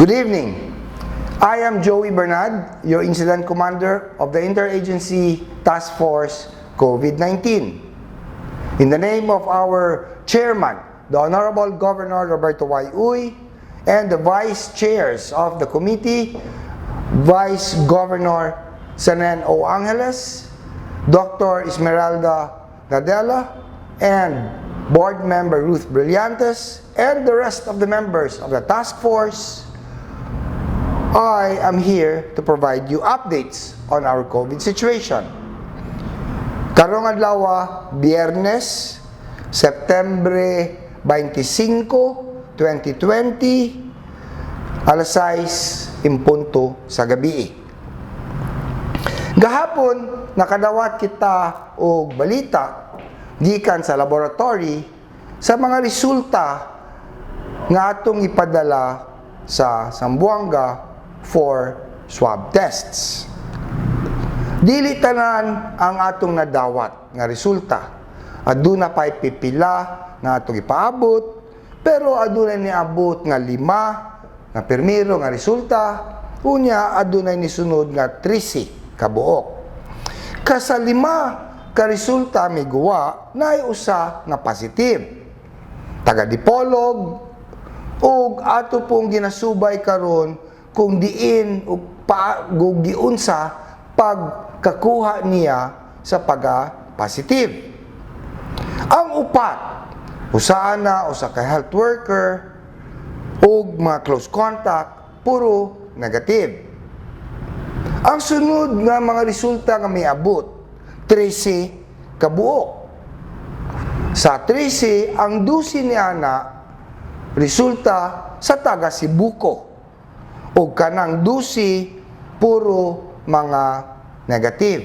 Good evening. I am Joey Bernad, your Incident Commander of the Interagency Task Force COVID-19. In the name of our Chairman, the Honorable Governor Roberto Y. Uy, and the Vice Chairs of the committee, Vice Governor Senen O. Angeles, Dr. Esmeralda Nadela, and Board Member Ruth Brillantes, and the rest of the members of the task force, I am here to provide you updates on our COVID situation. Karong adlaw, Biyernes, Septembre 25, 2020, alas 6 in punto sa gabi. Gahapon, nakadawat kita og balita gikan sa laboratory sa mga resulta nga atong ipadala sa Zamboanga for swab tests. Dili tanan ang atong nadawat nga resulta. Aduna pa'y pipila nga atong ipaabot, pero aduna niabot nga lima nga pirmiro nga resulta, unya adunay nisunod nga 13 kabuok. Kasa lima ka resulta miguwa, naay usa nga positive. Taga Dipolog, ug ato pong ginasubay karon kung diin ug pa giunsa pagkakuha niya sa pagka-positive. Ang upat, usaan na usa ka health worker ug mga close contact, puro negative. Ang sunod nga mga resulta nga miabot, 13 kabuok. Sa 13, ang 12 ni ana resulta sa taga Sibuco ug kanang 12 puro mga negative.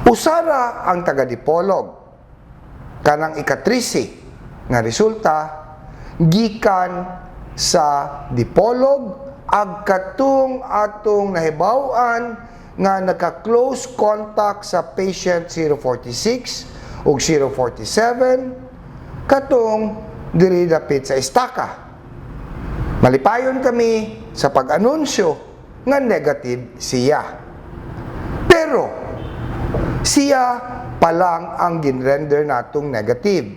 Usara ang taga Dipolog, kanang ika-13 nga resulta gikan sa Dipolog, ag katong atong nahibaw-an nga naka-close contact sa patient 046 ug 047, katong diri dapit sa estaka. Malipayon kami sa pag-anunsyo nga negative siya. Pero siya pa lang ang ginrender natong negative.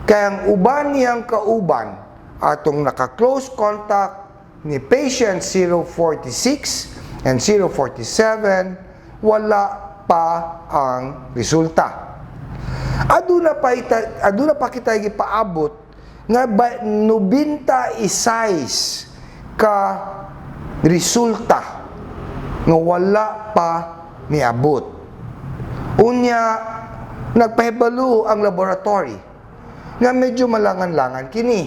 Kaya ang uban niyang kauban atong naka-close contact ni patient 046 and 047, wala pa ang resulta. Aduna pa kita gipaabot nga 96 ka resulta nga wala pa miabot. Unya nagpahibalo ang laboratory nga medyo malangan-langan kini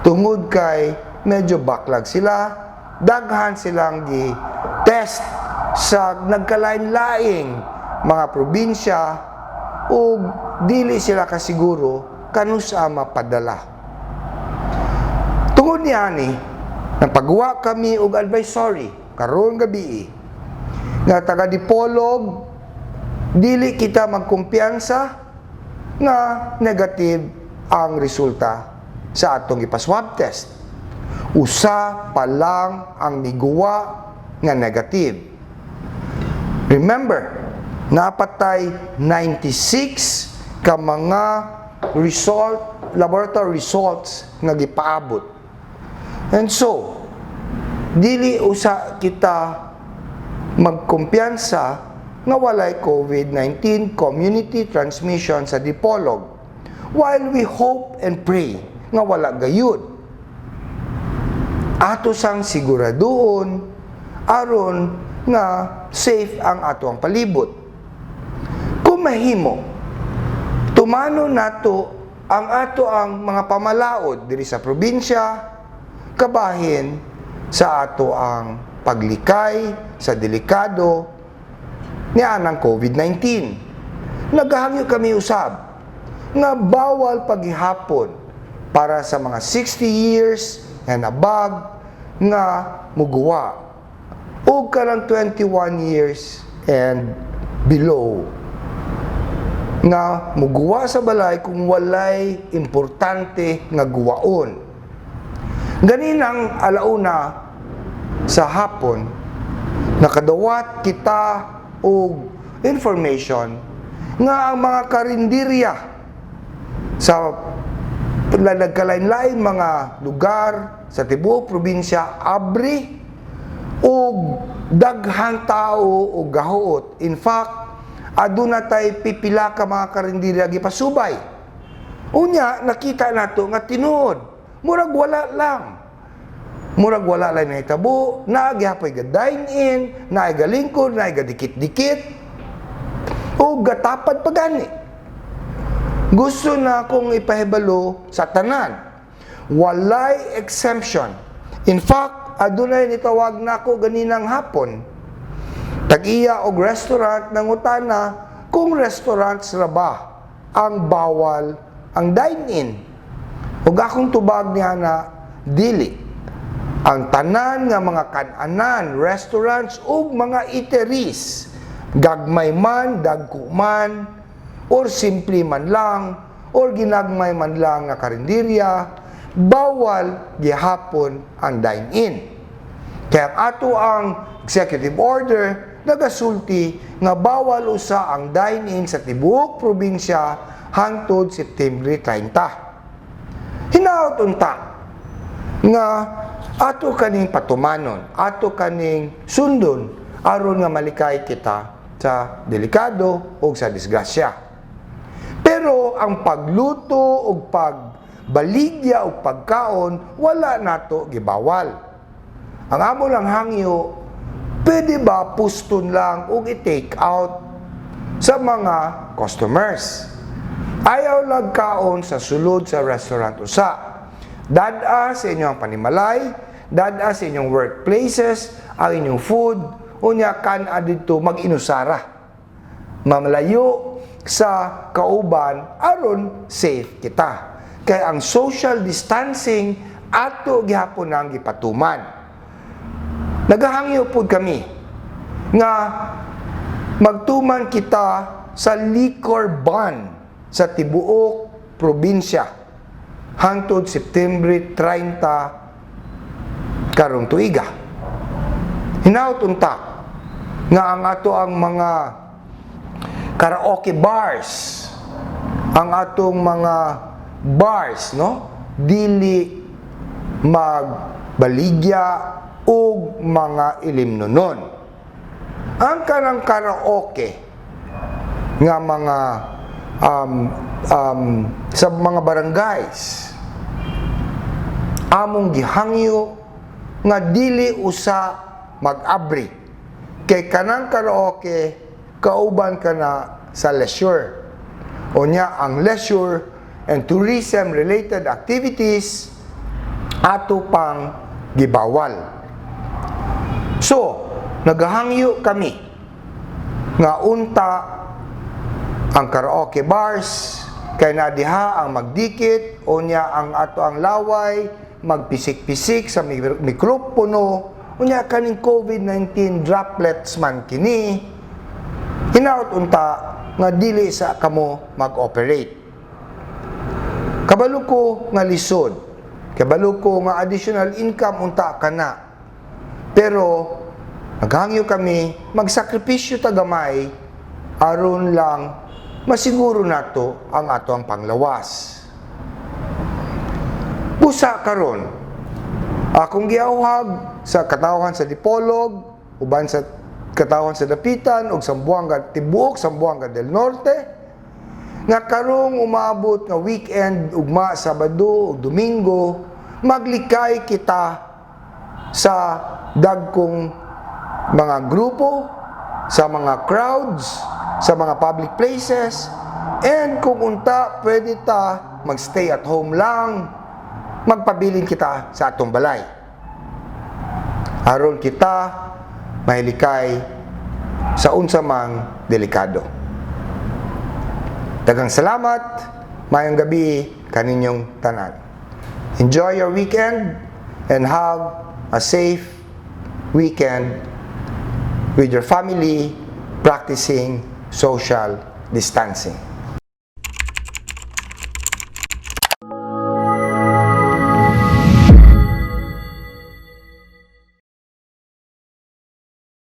tungod kay medyo backlog sila, daghan silang gi test sa nagkalain-laing mga probinsya ug dili sila kasiguro kanusa mapadala. Tungod niani, nagpagawa kami og advisory karon gabi nga taga Dipolog, dili kita magkumpiyansa nga negative ang resulta sa atong ipaswab test. Usa pa lang ang miguwa nga negative. Remember, napatay 96 ka mga result, laboratory results nga gipaabot. And so, dili usa kita magkumpiyansa nga walay COVID-19 community transmission sa Dipolog. While we hope and pray nga wala gayud, ato sang siguraduon aron nga safe ang ato ang palibot. Kung mahimo, tumano nato ang ato ang mga pamalaod diri sa probinsya, kabahin sa ato ang paglikay sa delikado ni anang COVID-19. Nagahangyo kami usab nga bawal paghihapon para sa mga 60 years and above nga muguwa ug kanang 21 years and below nga muguwa sa balay kung walay importante nga guwaon. Ganinang alauna sa hapon, nakadawat kita og information nga ang mga karinderya sa nagkalain-lain mga lugar sa tibuok probinsya abri og daghang tao og gahuot. In fact, aduna tay pipila ka mga karinderya gipasubay. Unya nakita nato nga tinuod, murag wala lang. Murag wala lang nahitabo, naa gihapoy ga dine in, naay galingkod, naay gadikit-dikit, o gatapad pa gani. Gusto na akong ipahibalo sa tanan. Walay exemption. In fact, adunay nitawag nako ganinang hapon. Tag-iya og restaurant, nangutana kung restaurants ra ba ang bawal ang dine-in. Ug akong tubag niya na dili. Ang tanan nga mga kan-anan, restaurants ug mga eateries, gagmay man, dagko man, or simple man lang, or ginagmay man lang nga karinderya, bawal gihapon ang dine-in. Kaya ang ato ang executive order nagasulti nga bawal usa ang dine-in sa tibuok probinsya hangtod September 30. Hinaot unta nga ato kaning patumanon, ato kaning sundon aron nga malikay kita sa delikado o sa disgrasya. Pero ang pagluto o pagbaligya o pagkaon, wala nato gibawal. Ang amo lang hangyo, pwede ba puston lang o i-take out sa mga customers? Ayaw lag kaon sa sulod sa restaurant usa. Dad-a sa inyong panimalay, dad-a sa inyong workplaces, ang inyong food, unya kan-a didto, mag-inusara. Mamalayo sa kauban aron safe kita. Kay ang social distancing, ato gihapon nang gipatuman. Nagahangyo pud kami nga magtuman kita sa liquor ban sa tibuok probinsya hangtod September 30 karong tuiga. Hinaut unta nga ang ato ang mga karaoke bars, ang atong mga bars, no, dili magbaligya og mga ilimnonon. Ang kanang karaoke nga mga sa mga barangays, among gihangyo nga dili usa mag-abri kay kanang karaoke kauban ka na sa leisure. Unya ang leisure and tourism related activities, ato pang gibawal. So nagahangyo kami nga unta ang karaoke bars, kay na diha ang magdikit, unya ang ato ang laway magpisik-pisik sa mikropono, unya kaning COVID-19 droplets man kini. Hinaot unta nga dili sa kamo mag-operate. Kabalo ko nga lisod, kabalo ko nga additional income unta kana, pero naghangyo kami magsakripisyo ta gamay aron lang masiguro nato ang ato ang panglawas. Busa karon, akong giawhag sa katawhan sa Dipolog, uban sa katawhan sa Dapitan ug Zamboanga, tibuok Zamboanga del Norte, nga karong umabot nga weekend, ugma Sabado ug Domingo, maglikay kita sa dagkong mga grupo, sa mga crowds, sa mga public places, and kung unta pwede ta magstay at home lang, magpabilin kita sa atong balay. Aron kita mahilikay sa unsa mang delikado. Daghang salamat, maayong gabi kaninyong tanan. Enjoy your weekend and have a safe weekend with your family, practicing social distancing.